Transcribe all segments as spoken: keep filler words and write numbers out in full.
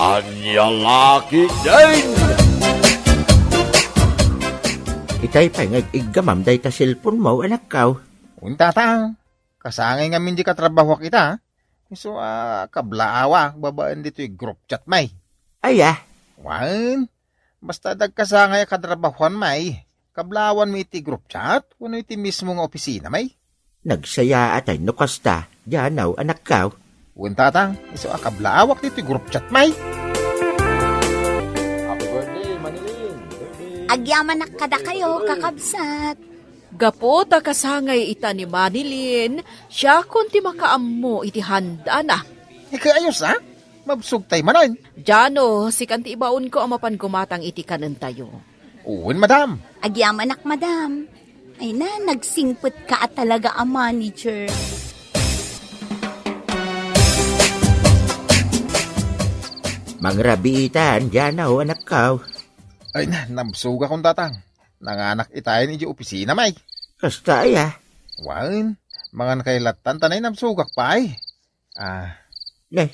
Ania la ketdin? Itay pay nga ig-iggamam dayta cellphone mo, anakko. Wen, tatang, kasangay ngamin di katrabahoak ita. Isu a kablaawak babaen ditoy group chat, may. Aya? Wen, basta dagkasangay a katrabahoan, may. Kablaawanmi iti group chat wenno iti mismo nga opisina, may? Nagsayaat ay no kasta, Janaw, anakko. Wen, tatang, isu a kablaawak ditoy group chat, may. Happy birthday, Manilin! Birthday! Agyamanak kadakayo, kakabsat. Gapu ta kasangay ita ni Manilin, siakon ti makaammo iti handana. Ikaayos, a? Mabsogtay manen. Jano, sikan ti ibaonko a mapan gumatang iti kanentayo. Wen, madam. Agyamanak, madam. Ay na, nagsingpet ka a talaga a manager. Mangrabiitan, Janaw, anakko. Ay na, nabsogakon, tatang. Nanganak itayen idiay opisina, may. Kasta aya? Wen, mangan kay lattan ta nay nabsogak pay. Ah. Ne,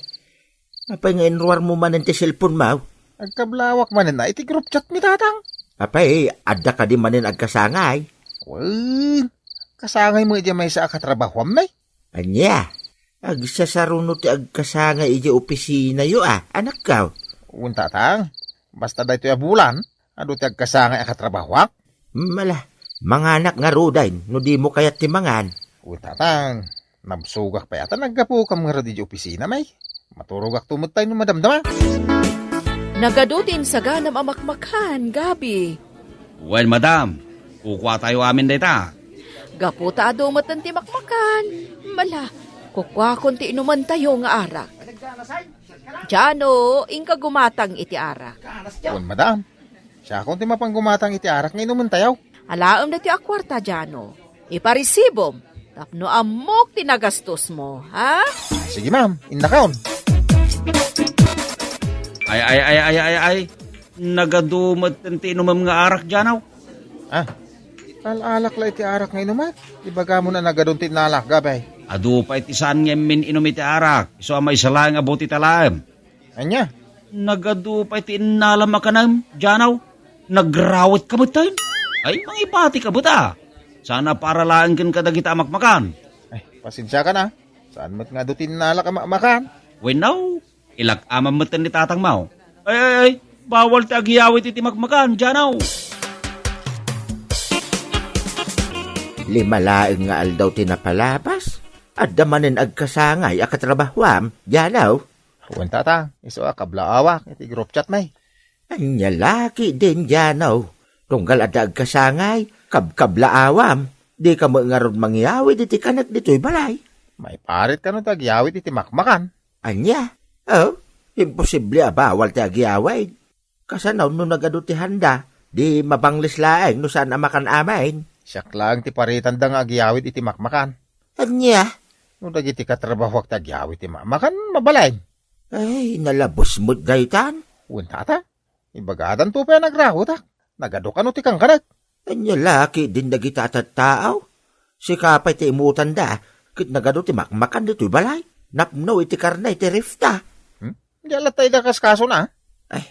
apay nga inruarmo manen ti cellphone mo? Agkablaawak manen a iti group chat mi, tatang. Apay, adda kadi manen agkasangay? Wen, kasangay met idiay maysa a katrabahoam, may. Ania? Agsasaruno ti agkasangay idiay opisinayo a, anakko? Wen, tatang. Basta daytoy a bulan, adu ti agkasangay a katrabahoak. Mala, manganak ngaruden no dimo kayat ti mangan. Wen, tatang. Nabsogak pay a ta naggapukam ngarud idiay opisina, may. Maturogakto met tay no madamdama. Nagadu ti insaganam a makmakan, Gabi. Wen, madam. Kukuatayo amin dayta. Gapu ta adu metten ti makmakan. Mala, kukuakon ti inumentayo nga arak. Jano, inka gumatang iti arak. Wen, madam. Siakon ti mapan gumatang iti arak nga inumentayo. Alaem daytoy a kuarta, Jano. Iparisibom tapno ammok ti nagastosmo, ha? Sige, ma'am. Innakon. Ay, ay, ay, ay, ay, ay. Nagadu metten ti inumem nga arak, Janaw. Ah, al-alak la iti arak nga inumak. Ibagamo na nagadun ti innalak, Gabi. Adu pay ti saan nga immin-inum iti arak. Isu a maysa laeng a buti ta laeng. Ania? Nagadu pay ti innalam a kanem, Janaw. Nagrawet ka metten. Ay, mangibati ka met a. Saan a para laeng ken kadagita a makmakan. Ay, pasensiakan a. Saan met nga adu ti innalak a makmakan? Wenno, ilak-amam metten ni tatangmo. Ay, ay, ay, bawal ti agyawid iti makmakan, Janaw. Lima laeng nga aldaw ti napalabas. Adda manen agkasangay a katrabahoam, Janaw. Wen, tata, isu a kablaawak iti group chat, may. Ania la ketdin, Janaw? Tunggal adda agkasangay, kabkablaawam. Dika met ngarud mangyawid iti kanek ditoy balay. Maiparit kano ti agyawid iti makmakan. Ania? Oh, imposible a bawal ti agyawid. Kasano no nagadu ti handa, di mabanglis laeng no saan a makan amin. Siak laeng ti paritanda nga agyawid iti makmakan. Ania? No dagiti katrabahoak ti agyawid ti makmakan, mabalin. Ay, nalabos met daytan. Wen, tata, ibagadanto pay a nagrahutak. Nagadu kano ti kankanek? Ania la ketdin dagita a tattao? Sika pay ti imutanda, ket nagadu ti makmakan ditoy balay. Napno iti karne ti ref ta. Hmm? Diak latta ida kaskasona. Ay,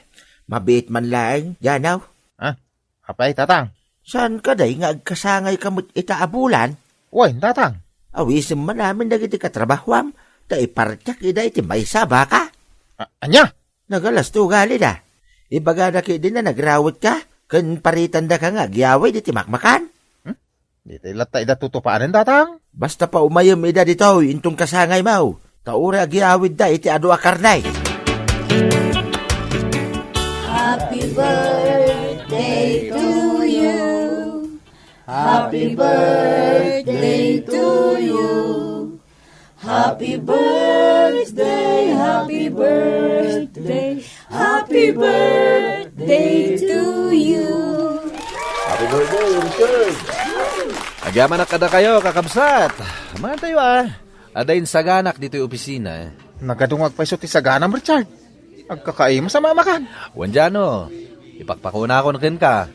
mabiit man laeng, Janaw. Ah, apay, tatang? Saan kadi nga agkasangayka met ita a bulan? Wen, tatang. Awisem man amin dagiti katrabahoam, ta ipartiak ida iti maysa a baka. A-, ania? Nagalas ti ugalida. Ibagada ketdin a nagrawetka, ken paritandaka nga agyawid iti makmakan. Hmm? Ditoy latta ida tutupanen, tatang. Basta paumayem ida ditoy inton kasangaymo, ta uray agyawidda iti adu a karne. Happy birthday to you. Happy birthday to you. Happy birthday, happy birthday, happy birthday to you. Happy birthday, Richard! Agyamanak kadakayo, kakabsat. Mangantayo, a. Adda insaganak ditoy opisina. Nagadu nga agpayso ti saganam, Richard. Agkakaimas a makmakan. Wen, Jano, ipakpakunakon kenka.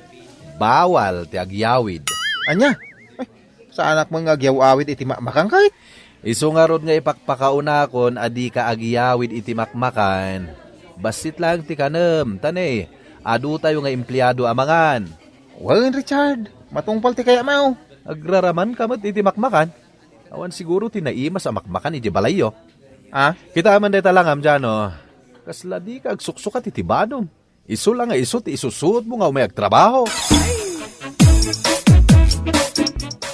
Bawal ti agyawid. Ania? Ay, saanak met nga agyaw-awid iti makmakan, ket? Isu ngarud nga ipakpakaunakon a dika agyawid iti makmakan. Bassit laeng ti kanem, ta ne, adutayo nga empleado a mangan. Wen, Richard, matungpal ti kayatmo. Agraramanka met iti makmakan. Awan siguro ti naimas a makmakan iti balayyo. Ah? Kita man dayta langam, Jano. Kasla dika agsuksukat iti badom. Isu la nga isu ti isusuotmo nga umay agtrabaho.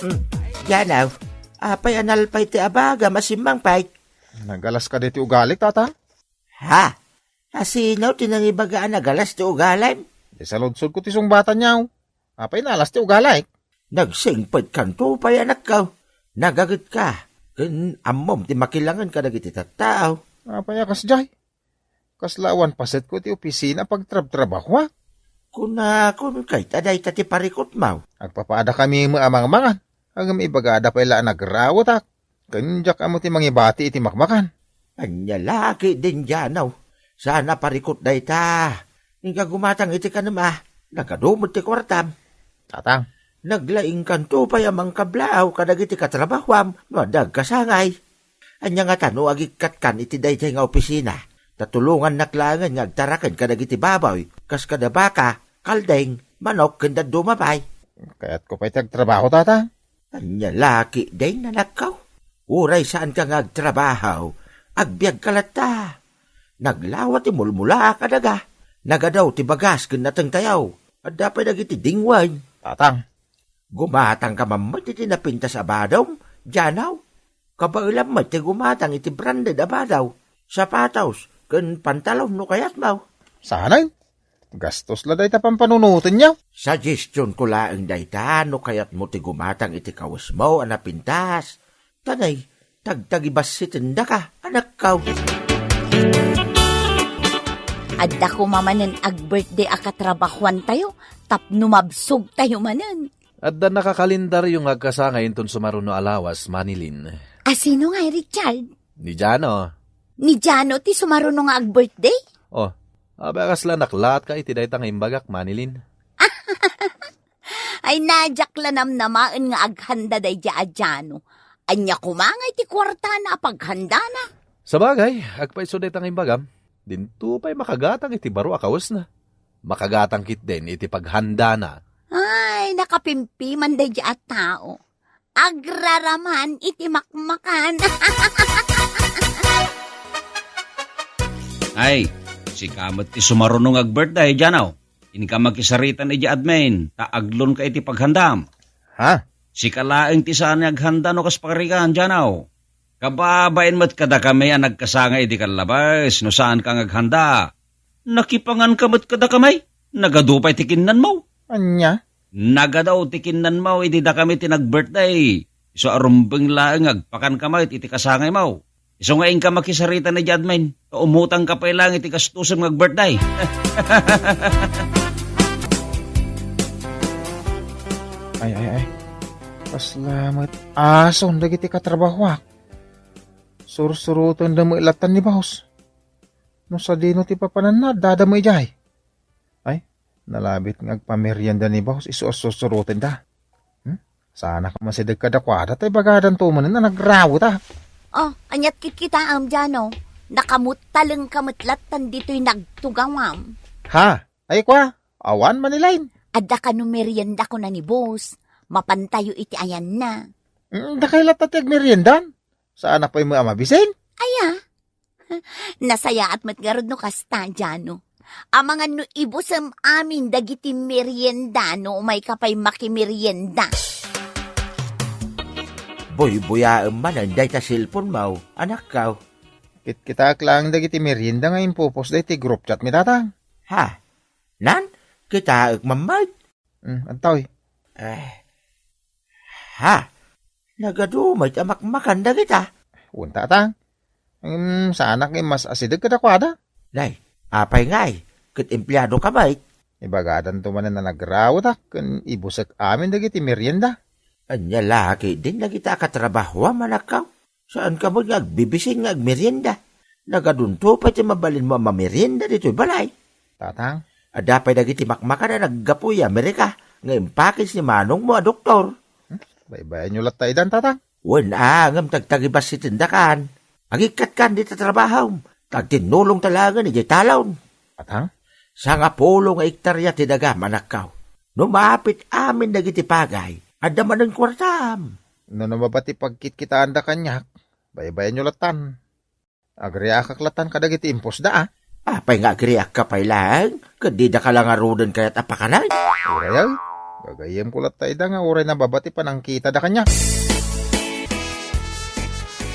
Mm. Jano, apay a nalpay ti abagam a simmangpet? Nagalas kadi ti ugalik, Tatang? Ha? Asino ti nangibaga a nagalas ti ugalim? Di saludsodko ti sungbatan, Nyaw. Apay nalas ti ugalik? Nagsingpetkanto pay, anakko. Nagagetka, ken ammom ti makilangen kadagiti tattao. Apay a kasdiay? Kasla awan pasetko iti opisina a pagtrabtrabahoak. Kunakon kayta dayta ti parikutmo? Agpapaadakami met a mangmangan. Ngem ibagada pay la a nagrawetak. Ken diak ammo ti mangibati iti makmakan. Ania la ketdin, Jano? Saan a parikut dayta. Inka gumatang iti kanem a. Nagadu met ti kuartam. Tatang. Naglaingkanto pay a mangkablaaw kadagiti katrabahoam no adda agkasangay. Ania ngata no agikkatkan iti daydiay nga opisina? Ta tulongannak laengen nga agtaraken kadagiti baboy, kas kada baka, kalding, manok, ken dadduma pay. Kayatko pay ti agtrabaho, Tatang. Ania la ketdin, anakko? Uray saanka nga agtrabaho, agbiagka latta. Naglawa ti mulmula a kadaga. Nagadu ti bagas ken natengtayo. Adda pay dagiti dingwen. Tatang. Gumatangka man met iti napintas a badom, Jano. Kabaelam met ti gumatang iti branded a bado, sapatos, ken pantalon no kayatmo. Saanen? Gastos la dayta pampanunotenyo. Suggestionko laeng dayta no kayatmo ti gumatang iti kawesmo a napintas. Ta ne, tagtagibassitendaka, anakko. Adda koma manen ag-birthday a katrabahoantayo tapno mabsogtayo manen. Adda nakakalendaryo nga agkasangay inton sumaruno a lawas, Manilin. A sino ngay, Richard? Ni Jano. Ni Jano ti sumaruno nga ag-birthday? Oh, apay a kasla naklaatka iti dayta nga imbagak, Manilin? Ay, na diak la namnamaen nga aghanda daydiay a Jano. Ania koma ngay ti kuartana a paghandana? Sabagay, agpayso dayta nga imbagam. Dinto pay makagatang iti baro a kawesna. Makagatang ketdin iti paghandana. Ay, nakapimpiman daydiay a tao. Agraraman iti makmakan. Ay, sika met ti sumaruno nga ag-birthday, Jano. Inka makisarita idiay admin, ta aglonka iti paghandam. Ha? Sika laeng ti saan nga aghanda no kas pagarigan, Jano. Kababain met kadakami a nagkasangay idi kallabes no saanka nga aghanda. Nakipanganka met kadakami. Nagadu pay ti kinnanmo. Ania? Nagadu ti kinnanmo idi dakami ti nag-birthday. Isu a rumbeng laeng nga agpakanka met iti kasangaymo. Isu nga inka makisarita idiay admin, ta umutangka pay laeng iti gastosem nga ag-birthday. Ay, ay, ay. Kasla met ason dagiti katrabahoak. Sursurotenda met lattan ni boss. No sadino ti papananna, addada met idiay. Ay, nalabit nga agpamerienda ni boss, isu a sursurotenda. Hmm? Saanak a masideg kadakuada, ta ibagadanto manen a nagrawetak. Oh, aniat kitkitaem, Jano? Nakamuttalengka met lattan ditoy nagtugawam. Ha? Ay, kua? Awan, Manilin. Adda kano merienda kuna ni boss. Mapantayo iti ayanna. Mm, dakay latta ti agmeriendan. Saanak pay met a mabisin? Aya? Nasayaat met ngarud no kasta, Jano. Amangan no ibusem amin dagiti merienda no umayka pay makimerienda. Buybuyaem manen dayta cellphone-mo, anakko. Kitkitaek laeng dagiti merienda nga impopost dayta group chat mi, Tatang. Ha? Nan? Kitaek man met. Hmm, antoy? Eh, ha? Nagadu met a makmakan dagita? Wen, Tatang. Ngem saanak nga immas-asideg kadakuada. Nay, apay ngay, ket empleadoka met? Ibagadanto manen a nagrawetak ken ibusek amin dagiti merienda. Ania la ketdin dagita a katrabahoam, anakko? Saanka met nga agbibisin nga agmerienda. Nagadunto pay ti mabalinmo a mamerienda ditoy balay. Tatang? Adda pay dagiti makmakan a naggapu idiay Amerika nga impackage ni manongmo a doktor. Hmm? Baybayanyo latta idan, Tatang? Wen a, ngem tagtagibassitendakan. Agikkatkan dita trabahom. Agtinnulongta laengen idiay talon. Ata? Sangapulo nga ektarya ti dagam, anakko. No maapit amin dagiti pagay, adda manen kuartam. No, no mabati pagkitkitaanda kaniak, baybayanyo latan. Agriakak latan kadagiti imposda, a. Apay nga agriakka pay laeng? Ket didaka la ngaruden kayat a pakanen? Uray, ay. Gagayyemko latta ida nga uray nababati panangkitada kaniak.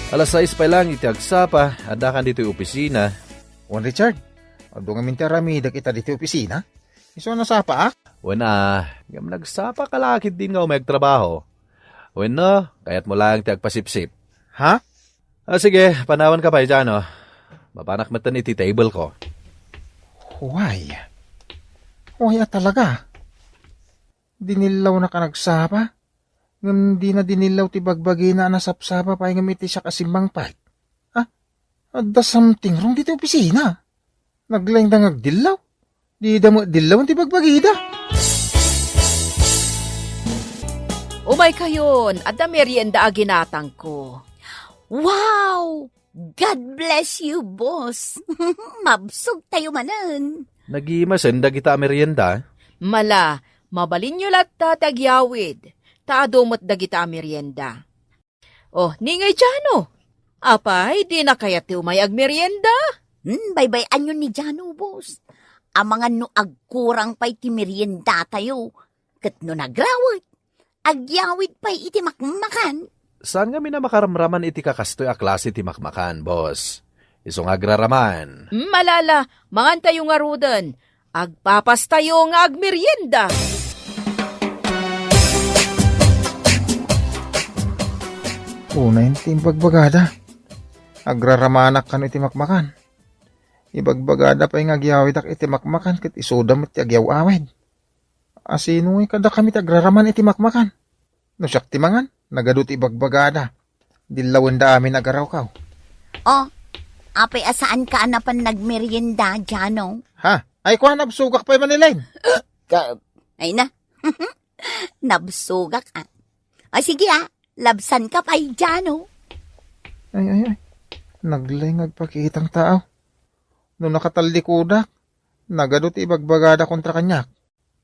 Alas sais pay laeng iti agsapa, addakan ditoy opisina. Wen, Richard, adu ngamin ti aramidek ita ditoy opisina? Isu a nasapaak? Wen a, ngem nagsapaka la ketdin nga umay agtrabaho. Wenno, kayatmo laeng ti agpasipsip? Ha? Ah, sige, panawanka pay, Jano. Mapanak metten iti table ko. Why? Why a talaga? Dinillawnak a nagsapa? Ngem dina dinillaw ti bagbagina a nasapsapa pay ngem iti siak a simmangpet. Ah, adda something wrong ditoy opisina. Naglaingda nga agdillaw. Dida met dillawen ti bagbagida. Umaykayon, adda merienda a ginatangko. Wow! God bless you, boss. Mabsogtayo manen. Nagimasen dagita a merienda. Mala, mabalinyo latta ti agyawid, ta adu met dagita a merienda. Oh, ni ngay Jano? Apay, dina kayat ti umay agmerienda? Hmm, baybay-anyo ni Jano, boss. Amangan no agkurang pay ti meriendatayo, ket no nagrawet, agyawid pay iti makmakan. Saan ngamin a makaramraman iti kakastoy a klase ti makmakan, boss? Isu nga agraraman. Hmm, mala, mangantayo ngaruden. Agpapastayo nga agmerienda. Unayen ti imbagbagada. Agraramanak kano iti makmakan. Ibagbagada pay nga agyawidak iti makmakan ket isuda met ti agyaw-awid. Asino ngay kadakami ti agraraman iti makmakan? No siak ti mangan, nagadu ti ibagbagada. Dillawenda amin a garawkaw. Oh, apay a saanka a napan nagmerienda, Jano? Ha? Ay, kua, nabsogak pay man ni Len. Ka- Ay na. Nabsogak, ah. O, sige, ah. Labsanka pay, Jano. Ay, ay, ay. Naglay nga agpakitang tao. No nakatalikudak, nagadu ti ibagbagada kontra kaniak.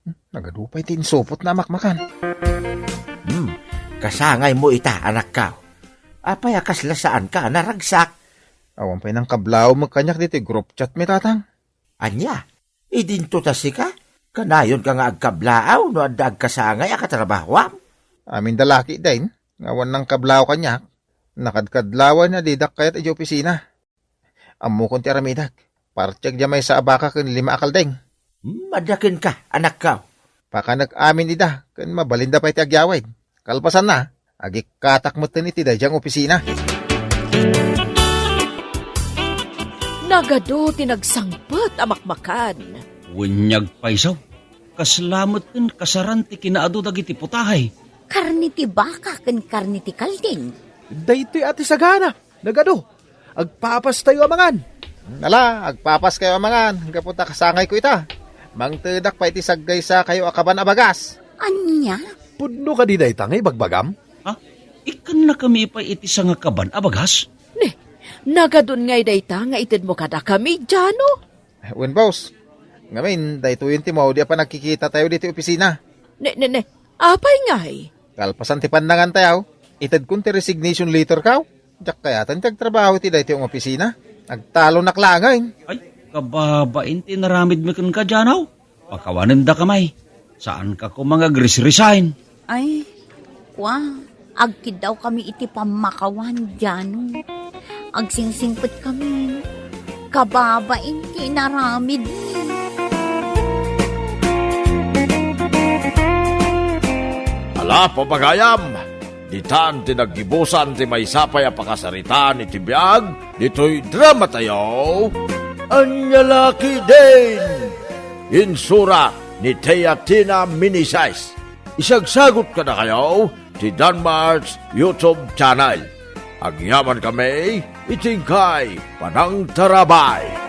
Hmm, nagadu pay ti insupotna a makmakan. Hmm, kasangaymo ita, anakko. Apay a kasla saanka a naragsak? Awan pay nangkablaaw met kaniak ditoy group chat mi, Tatang. Ania? Idinto ta sika? Kanayonka nga agkablaaw no adda agkasangay a katrabahoam? Amin da laki, Deng, nga awan nangkablaaw kaniak. Nakadkadlawan a didak kayat idiay opisina. Ammokon ti aramidek. Partiek diay maysa a baka ken lima a kaldeng. Hmm, adda kenka, anakko. Pakanek amin ida, ken mabalinda pay ti agyawid. Kalpasanna, agikkatak metten iti daydiay nga opisina. Nagadu ti nagsangpet a makmakan. Wen ni agpayso, kasla met ken kasaran ti kinaadu dagiti putahe. Karne ti baka ken karne ti kaldeng. Daytoy a ti sagana. Nagadu, agpapastayo a mangan. Ala, agpapaskayo a mangan, gapu ta kasangayko ita. Mangtedak pay iti saggaysakayo a kaban a bagas. Ania? Pudno kadi dayta nga ibagbagam? Ha? Ikkannakami pay iti sangakaban a bagas? Ne, nagadun ngay dayta nga itedmo kadakami, Jano? Wen, boss. Ngamin, daytoyen ti maudi a panagkikitatayo ditoy opisina. Ne, ne, ne. Apay ngay? Kalpasan ti pannangantayo, itedkon ti resignation letter ko. Diak kayaten ti agtrabaho iti daytoy nga opisina. Agtalonak laengen. Ay, kababain ti inaramidmi kenka, Jano. Pakawanendakami. Saanka koma nga agres-resign. Ay, kua, agkiddawkami iti pammakawan, Jano. Agsingsingpetkami. Kababain ti inaramidmi. Ala, pagayam, ditan ti naggibusan ti maysa pay a pakasaritaan iti biag ditoy dramatayo. Ania la ketdin? Insurat ni Teatina Minisays. Isagsagut kadakayo ti Danmar's YouTube channel. Agyamankami iti inkay panangtarabay.